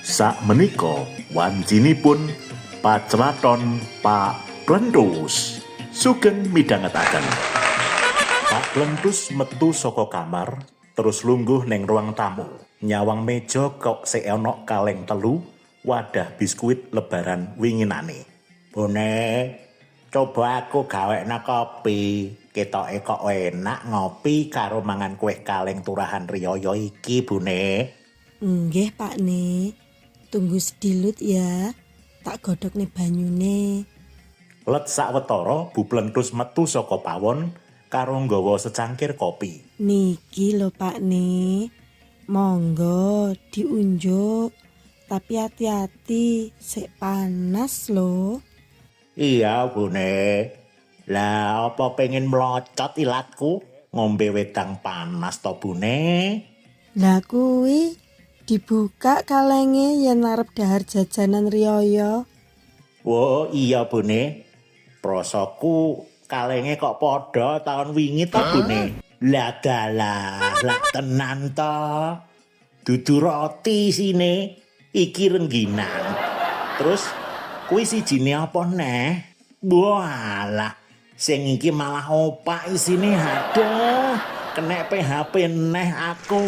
Sak menika wancinipun pacelathon Pak Plentus. Sugeng midhangetaken. Pak Plentus metu saka kamar terus lungguh neng ruang tamu. Nyawang meja kok sik ana kaleng telu wadah biskuit Lebaran winginane. Bune, coba aku gawekna kopi. Ketoke kok enak ngopi karo mangan kue kaleng turahan riyaya iki, Bune. Nggih, Pak Ne. Tunggu sedilut ya. Tak godhokne banyune. Let sawetara Bu Plentus metu saka pawon karo nggawa secangkir kopi. Niki lho, Pak Ne. Monggo diunjuk. Tapi hati-hati, sik panas lho. Iya, Bune. Lah, apa pengen mlocot ilatku ngombe wedang panas to, Bune? Lah kuwi dibuka kalenge yen arep dahar jajanan riyaya. Wo, iya, Bune. Prosoku kalenge kok padha taun wingi to, Bune. Lah dalah, lah tenan to. Dudu roti isine, iki rengginang. Terus kuwi sijine apa neh? Walah, sing iki malah opak isine. Aduh, kenek PHP neh aku.